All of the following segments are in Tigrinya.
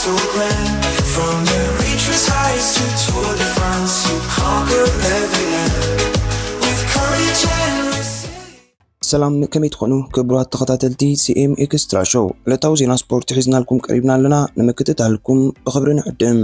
From the reaches heights to Tour de France, you conquer every land with courage and resilience. ሰላም፣ ከመይ ትኾኑ ክቡራት ተኸታተልቲ ሲ ኤም ኤክስትራ ሾው? ዕለታዊ ዜና ስፖርት ሒዝናልኩም ቀሪብና ኣለና። ንምክትታልኩም ብኽብሪ ንዕድም።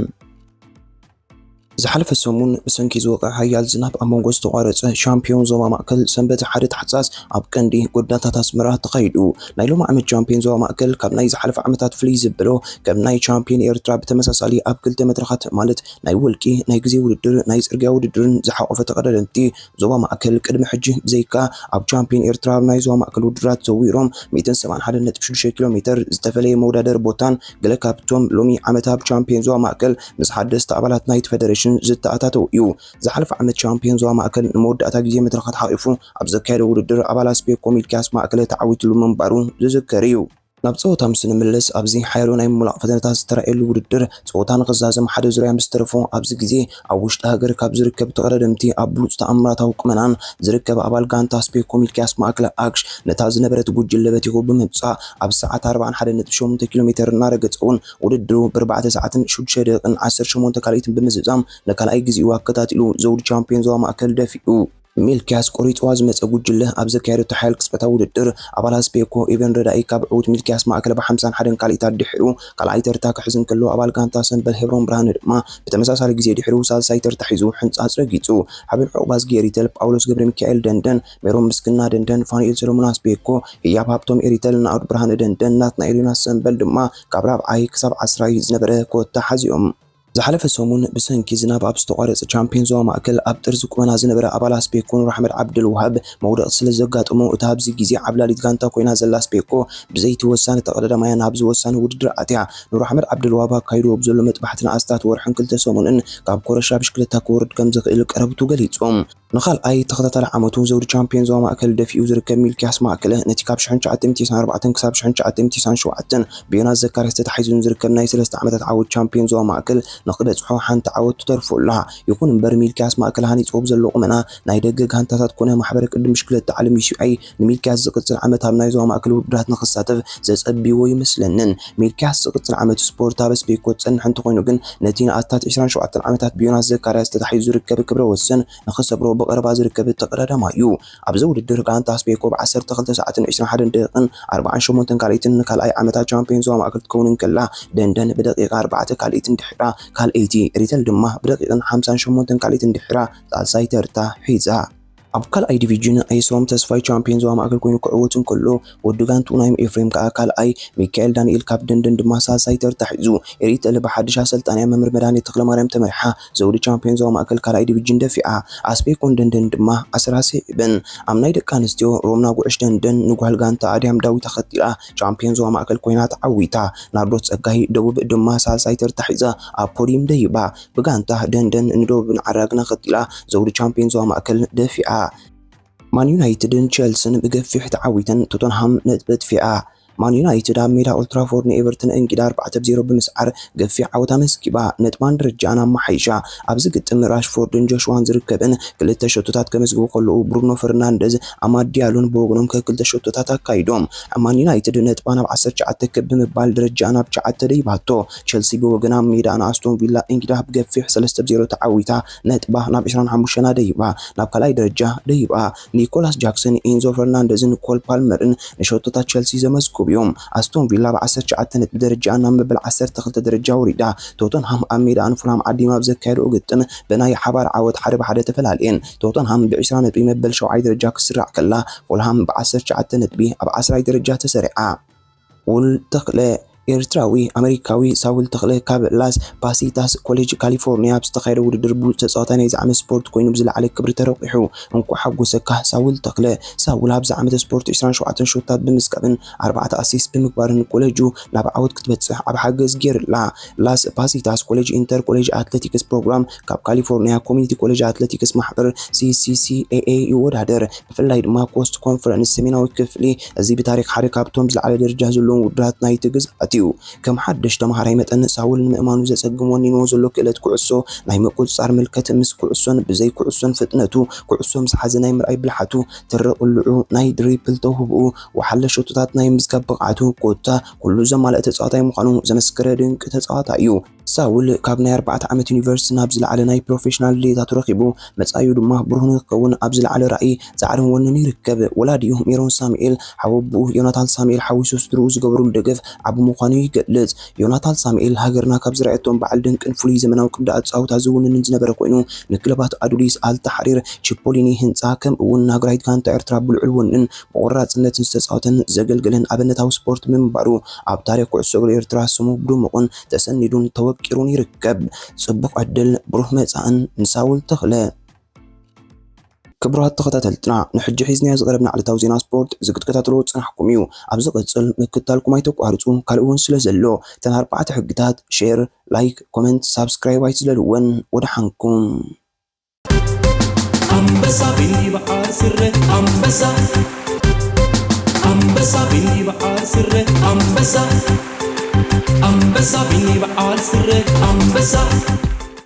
ዝሓለፈ ሰሙን ብሰንኪ ዝወቕዐ ሓያል ዝናብ ኣብ መንጎ ዝተቋረጸ ሻምፒዮን ዞባ ማእከል ሰንበት ሓደ ታሕሳስ ኣብ ቀንዲ ጎደናታት ኣስመራ ተኻይዱ። ናይ ሎሚ ዓመት ቻምፒዮን ዞባ ማእከል ካብ ናይ ዝሓለፈ ዓመታት ፍልይ ዘብሎ ከም ናይ ቻምፒዮን ኤርትራ ብተመሳሳሊ ኣብ ክልተ መድረኻት ማለት ናይ ውልቂ ናይ ግዜ ውድድር ናይ ጽርግያ ውድድርን ዝሓቖፈ ተቐዳደምቲ ዞባ ማእከል ቅድሚ ሕጂ ብዘይካ ኣብ ቻምፒዮን ኤርትራ ኣብ ናይ ዞባ ማእከል ውድድራት ዘዊሮም ሚእትን ሰብዓን ሓደን ነጥቢ ሽዱሽተ ኪሎ ሜትር ዝተፈለየ መወዳደሪ ቦታን ገለ ካብቶም ሎሚ ዓመት ኣብ ቻምፒዮን ዞባ ማእከል ምስ ሓደስቲ ኣባላት ናይቲ ፈደረሽን ዝተኣታተው እዩ። ዝሓለፈ ዓመት ቻምፒዮን ዞባ ማእከል ንመወዳእታ ግዜ መድረኻት ሓቒፉ ኣብ ዘካየደ ውድድር ኣባል ኣስቤኮ ሚልኪያስ ማእከለ ተዓዊትሉ ምንባሩ ዝዝከር እዩ። ናብ ጸወታ ምስ ንምለስ ኣብዚ ሓያሎ ናይ ምምላቕ ፈተነታት ዝተራእየሉ ውድድር ጸወታ ንኽዛዘም ሓደ ዙርያ ምስ ተረፎ ኣብዚ ግዜ ኣብ ውሽጢ ሃገር ካብ ዝርከብ ተቐዳደምቲ ኣብ ብሉጽ ተኣምራታዊ ቁመናን ዝርከብ ኣባል ጋንታ ኣስቤኮ ሚልኪያስ ማእከለ ኣክሽ ነታ ዝነበረት ጉጅለ በቲኹ ብምምጻእ ኣብ ሰዓት ኣርባዓን ሓደን ነጥቢ ሸሞንተ ኪሎ ሜትር እናረገጸ እውን ውድድሩ ብኣርባዕተ ሰዓትን ሽዱሽተ ደቂቕን ዓሰርተ ሸሞንተ ካልኢትን ብምዝዛም ንካልኣይ ግዜኡ ኣከታቲሉ ዘውዲ ቻምፒዮን ዞባ ማእከል ደፊኡ። ሚልኪያስ ቆሪጽዋ ዝመጸ ጉጅለ ኣብ ዘካየደቶ ሓያል ቅጽበታዊ ውድድር ኣባላት ስፔኮ ኤቨን ረዳኢ ካብ ዕዉት ሚልኪያስ ማእከለ ብሓምሳን ሓደን ካልኢታት ድሒሩ ካልኣይ ተርታ ክሕዝ እንከሎ ኣባል ጋንታ ሰምበል ሄብሮን ብርሃነ ድማ ብተመሳሳሊ ግዜ ድሒሩ ሳልሳይ ተርታ ሒዙ ሕንጻጽ ረጊጹ። ሓበን ዑቕባዝጊ ኤሪተል ጳውሎስ ገብረ ሚካኤል ደንደን፣ ሜሮን ምስግና ደንደን፣ ፋኑኤል ሰሎሞን ኣስቤኮ፣ ህያብ ሃብቶም ኤሪተል፣ ናኦድ ብርሃነ ደንደን፣ ናትናኤል ዮናስ ሰምበል ድማ ካብ ራብዓይ ክሳብ ዓስራይ ዝነበረ ኮታ ሓዚኦም። ዝሓለፈ ሰሙን ብሰንኪ ዝናብ ኣብ ዝተቋረጸ ቻምፒዮን ዞባ ማእከል ኣብ ጥርዚ ቁመና ዝነበረ ኣባል ኣስቤኮ ኑር ኣሕመድ ዓብደልውሃብ መውደቕቲ ስለ ዘጋጠሞ እታ ኣብዚ ግዜ ዓብላሊት ጋንታ ኮይና ዘላ ኣስቤኮ ብዘይቲ ወሳኒ ተቐዳዳማያ ናብዚ ወሳኒ ውድድር ኣትያ። ኑር ኣሕመድ ዓብደልውሃብ ኣካይድዎ ብዘሎ መጥባሕቲ ንኣስታት ወርሕን ክልተ ሰሙንን ካብ ኮረሻ ብሽክለታ ክወርድ ከም ዝኽእል ቀረብቱ ገሊጹ። ንኻልኣይ ተኸታታሊ ዓመቱ ዘውዲ ቻምፒዮን ዞባ ማእከል ደፊኡ ዝርከብ ሚልኪያስ ማእከለ ነቲ ካብ ሽሕን ትሽዓተ ሚእትን ኣርባዕተን ክሳብ ሽሕን ትሽዓተ ሚእትን ሸውዓተን ብዮናስ ዘካርያስ ተታሒዙ ንዝርከብ ናይ ሰለስተ ዓመታት ዓወት ቻምፒዮን ዞባ ማእከል ንኽበጽሖ ሓንቲ ዓወት ትተርፎ ኣላ። ይኹን እምበር ሚልኪያስ ማእከለ ሃኒጽዎ ብዘሎ ቁመና ናይ ደገ ጋንታታት ኮነ ማሕበረ ቅድም ብሽክለታ ዓለም ዩ ሲ ኣይ ንሚልኪያስ ዝቕጽል ዓመት ኣብ ናይ ዞባ ማእከል ውድድራት ንኽሳተፍ ዘጸብይዎ ይመስለንን። ሚልኪያስ ዝቕጽል ዓመት ስፖርት ኣብ ኣስቤኮ ዝጸንሕ እንተኾይኑ ግን ነቲ ንኣስታት ዕስራን ሸውዓተን ዓመታት ብዮናስ ዘካርያስ ተታሒዙ ዝርከብ ክብረ ወሰን ንኽሰብሮ ብቐረባ ዝርከብ ተቐዳዳማይ እዩ። ኣብዚ ውድድር ጋንታ ኣስቤኮ ብ ዓሰርተ ክልተ ሰዓትን ዕስራን ሓደን ደቂቕን ኣርባዓን ሸሞንተን ካልኢትን ንካልኣይ ዓመታ ቻምፒዮን ዞባ ማእከል ክትከውን እንከላ ደንደን ብደቂቓ ኣርባዕተ ካልኢትን ድሒራ ካልኣይቲ፣ ሪተል ድማ ብደቂቕን ሓምሳን ሸሞንተን ካልኢትን ድሒራ ሳልሳይ ተርታ ሒዛ። ኣብ ካልኣይ ዲቪዥን ኣየስሮም ተስፋይ ቻምፒዮን ዞባ ማእከል ኮይኑ ክዕወት እንከሎ ወዲ ጋንቱ ናይም ኤፍሬም ከኣ ካልኣይ፣ ሚካኤል ዳንኤል ካብ ደንደን ድማ ሳልሳይ ተርታ ሒዙ። ኤሪተል ብሓድሽ ኣሰልጣንያ መምህር መድሃኔ ተክለማርያም ተመሪሓ ዘውዲ ቻምፒዮን ዞባ ማእከል ካልኣይ ዲቪዥን ደፊኣ። ኣስቤኮን ደንደን ድማ ኣስራ ስዒበን። ኣብ ናይ ደቂ ኣንስትዮ ሮምና ጉዕሽ ደንደን ንጓል ጋንታ ኣድያም ዳዊት ኣኸቲላ ቻምፒዮን ዞባ ማእከል ኮይና ተዓዊታ። ናርዶስ ጸጋይ ደቡብ ድማ ሳልሳይ ተርታ ሒዛ ኣብ ፖዲየም ደይባ። ብጋንታ ደንደን ንደቡብን ዓራግን ኣኸቲላ ዘውዲ ቻምፒዮን ዞባ ማእከል ደፊኣ። ማን ዩናይትድን ቸልስን ብገፊሕ ተዓዊተን ቶተንሃም ነጥቢ ኣጥፊኣ። ማን ዩናይትድ ኣብ ሜዳ ኦልትራፎርድ ንኤቨርተን ኣእንጊዳ ኣርባዕተ ብ ዜሮ ብምስዓር ገፊሕ ዓወት ኣመስጊባ ነጥባን ደረጃኣን ኣመሓይሻ። ኣብዚ ግጥም ራሽፎርድን ጆሽዋን ዝርከበን ክልተ ሸቶታት ከመዝግቡ ከለዉ ብሩኖ ፈርናንደዝ ኣማድ ዲያሎን ብወገኖም ከክልተ ሸቶታት ኣካይዶም። ማን ዩናይትድ ነጥባ ናብ ዓሰርተ ትሽዓተ ከብ ብምባል ደረጃኣ ናብ ትሽዓተ ደይባቶ። ቸልሲ ብወገና ኣብ ሜዳ ንኣስቶን ቪላ ኣእንጊዳ ብገፊሕ ሰለስተ ብ ዜሮ ተዓዊታ ነጥባ ናብ ዕስራን ሓሙሽተን ኣደይባ ናብ ካልኣይ ደረጃ ደይባ። ኒኮላስ ጃክሰን፣ ኢንዞ ፈርናንደዝን ኮል ፓልመርን ንሸቶታት ቸልሲ ዘመዝግቡ እዮም። ኣስቶን ቪላ ብ ዓሰርተ ትሽዓተ ነጥቢ ደረጃ ናብ መበል ዓሰርተ ክልተ ደረጃ ወሪዳ። ቶተንሃም ኣብ ሜዳ ንፉላም ዓዲማ ኣብ ዘካየደኦ ግጥም ብናይ ሓባር ዓወት ሓደ ብ ሓደ ተፈላልየን። ቶተንሃም ብ ዕስራ ነጥቢ መበል ሸውዓይ ደረጃ ክስራዕ ከላ፣ ፉልሃም ብ ዓሰርተ ትሽዓተ ነጥቢ ኣብ ዓስራይ ደረጃ ተሰሪዓ። ውል ተኽለ። ኤርትራዊ ኣመሪካዊ ሳውል ተኽለ ካብ ላስ ፓሲታስ ኮሌጅ ካሊፎርኒያ ኣብ ዝተኻየደ ውድድር ብሉጽ ተጻዋታይ ናይዚ ዓመት ስፖርት ኮይኑ ብዝለዓለ ክብሪ ተረቑሑ። እንኳዕ ሓጎሰካ ሳውል ተኽለ። ሳውል ኣብዚ ዓመት ስፖርት ዕስራን ሸውዓተን ሾታት ብምስጋብን ኣርባዕተ ኣሲስት ብምግባርን ኮሌጁ ናብ ዓወት ክትበጽሕ ዓቢ ሓገዝ ገይርላ። ላስ ፓሲታስ ኮሌጅ ኢንተር ኮሌጅ ኣትሌቲክስ ፕሮግራም ካብ ካሊፎርኒያ ኮሚኒቲ ኮሌጅ ኣትሌቲክስ ማሕበር ሲ ሲ ሲ ኤ ኤ ይወዳደር። ብፍላይ ድማ ኮስት ኮንፈረንስ ሰሜናዊ ክፍሊ እዚ ብታሪኽ ሓደ ካብቶም ዝለዓለ ደረጃ ዘለዎም ውድድራት ናይቲ ግዝኣት እዩ። እዩ። ከም ሓድሽ ተምሃራይ መጠን፣ ሳውል ንምእማኑ ዘጸግም ወኒንዎ ዘሎ ክእለት ኩዕሶ፣ ናይ ምቁጽጻር ምልከት፣ ምስ ኩዕሶን ብዘይ ኩዕሶን ፍጥነቱ፣ ኩዕሶ ምስ ሓዘ ናይ ምርኣይ ብልሓቱ፣ ትሪ ቅልዑ፣ ናይ ድሪብል ተውህብኡ፣ ወሓለ ሸቶታት ናይ ምዝጋብ ብቕዓቱ፣ ኮታ ኩሉ ዘማልአ ተጻዋታይ ምዃኑ ዘመስከረ ድንቂ ተጻዋታይ እዩ። ሳውል ካብ ናይ ኣርባዕተ ዓመት ዩኒቨርሲቲ ናብ ዝለዓለ ናይ ፕሮፌሽናል ድሌታቱ ረኺቡ፣ መጻኢኡ ድማ ብሩህ ንክኸውን ኣብ ዝለዓለ ራእይ፣ ጻዕርን ወንን ይርከብ። ወላዲኡ ሜሮን ሳሙኤል፣ ሓወቦኡ ዮናታን ሳሙኤል ሓዊሱ ስድርኡ ዝገበሩሉ ደገፍ ዓቢ ምዃኑ ይገልጽ። ዮናታን ሳሙኤል ሃገርና ካብ ዝረኣየቶም በዓል ድንቅን ፍሉይ ዘመናዊ ቅዲ ኣጻውታ ዝውንንን ዝነበረ ኮይኑ፣ ንክለባት ኣዱሊስ፣ ኣል ታሕሪር፣ ቺፖሊኒ፣ ህንጻ፣ ከምኡ እውን ናግራይት ጋንታ ኤርትራ ብልዑል ወንን ብቆራጽነትን ዝተጻወተን ዘገልገለን ኣብነታዊ ስፖርት ብምንባሩ፣ ኣብ ታሪኽ ኩዕሶ እግሪ ኤርትራ ስሙ ብድሙቕን ተሰኒዱን ተወቂሩን ይርከብ። ጽቡቕ ዕድል፣ ብሩህ መጻእን ንሳውል ተኽለ። ክቡራት ተኸታተልትና፣ ንሕጂ ሒዝናዮ ዝቐረብና ዕለታዊ ዜና ስፖርት እዚ ክትከታተልዎ ዝጸናሕኩም እዩ። ኣብ ዝቕጽል ምክትታልኩም ኣይተቋርጹ፣ ካልእ እውን ስለ ዘሎ፣ እተን ኣርባዕተ ሕግታት፣ ሼር፣ ላይክ፣ ኮመንት፣ ሳብስክራይብ ኣይትዝለልወን። ወደሓንኩም። ኣንበሳ ቢኒ በዓል ስረ ኣንበሳ ኣንበሳ ቢኒ በዓል ስረ ኣንበሳ ኣንበሳ ቢኒ በዓል ስረ ኣንበሳ